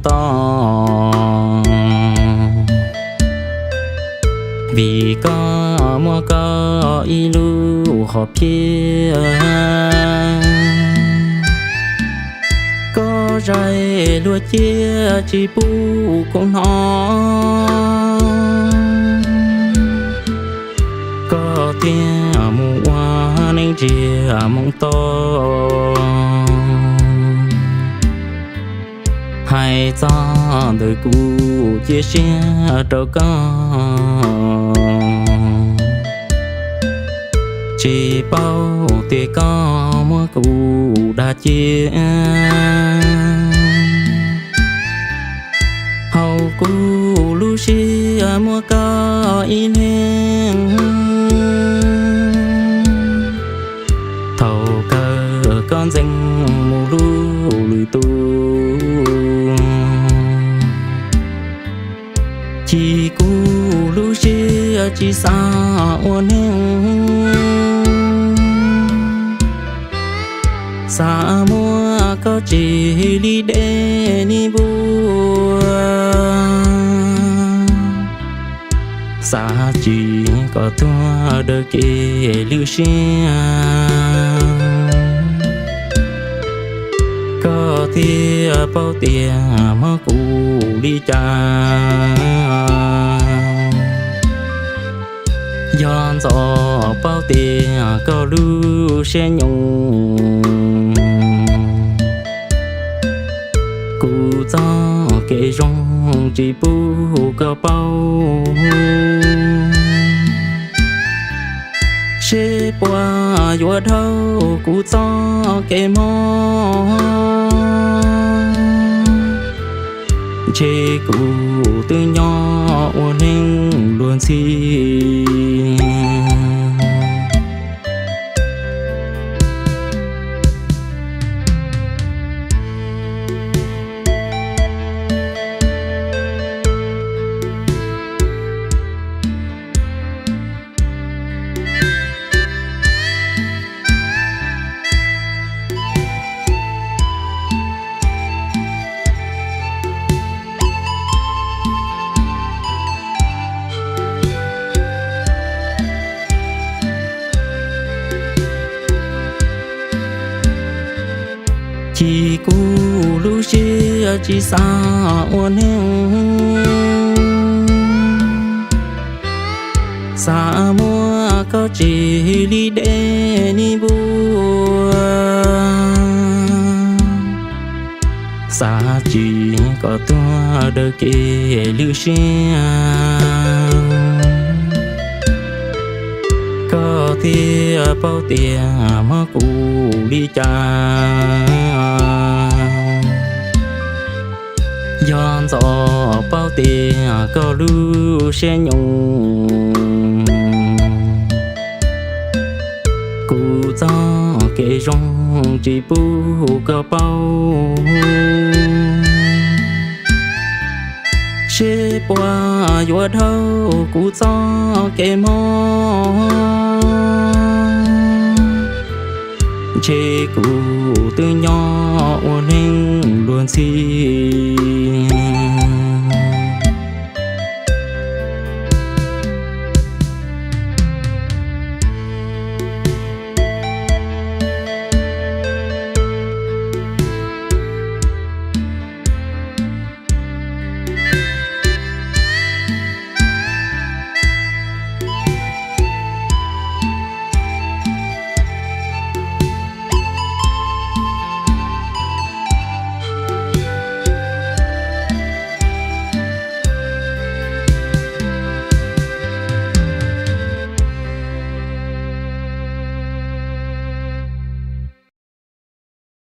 toj, vim koj muaj koj ib lub hom phiaj. Koj zais luag ciaj tsis pub kuv hnov, koj thiaj mus ua neej ntsiag moo to. Hais txog ntawm kuv cia siab rau koj, tsis paub tias koj muab kuv dag cia. Hauv kuv lub siab muaj koj ib leeg, thaum kawg koj ntxeev mus hlub lwm tus. Chim kuv lub siab tsis xav ua neeg, xav muab koj tsim li dej ni npua, xav tsim kom tuag dawm kev lwj siab. Koj thiaj paub tias muab kuv li cas, yog ntxov paub tias koj lub siab nyoos. Kuv txoj kev zoo tsis pub koj paub, seb puas yuav dhau kuv txoj kev mob. Ntshe kuv twb nyob ua neej luag ntxhi. Chim kuv lub siab tsis xav ua neeg, xav muab koj tsim li dej ni npua, xav tsim kom tuag dawm kev lwj siab. Koj thiaj paub tias muab kuv li cas, yog ntxov paub tias koj lub siab nyoos. Kuv txoj kev zoo tsis pub koj paub, seb puas yuav dhau kuv txoj kev mob. Ntshe kuv twb nyob ua neej luag ntxhi.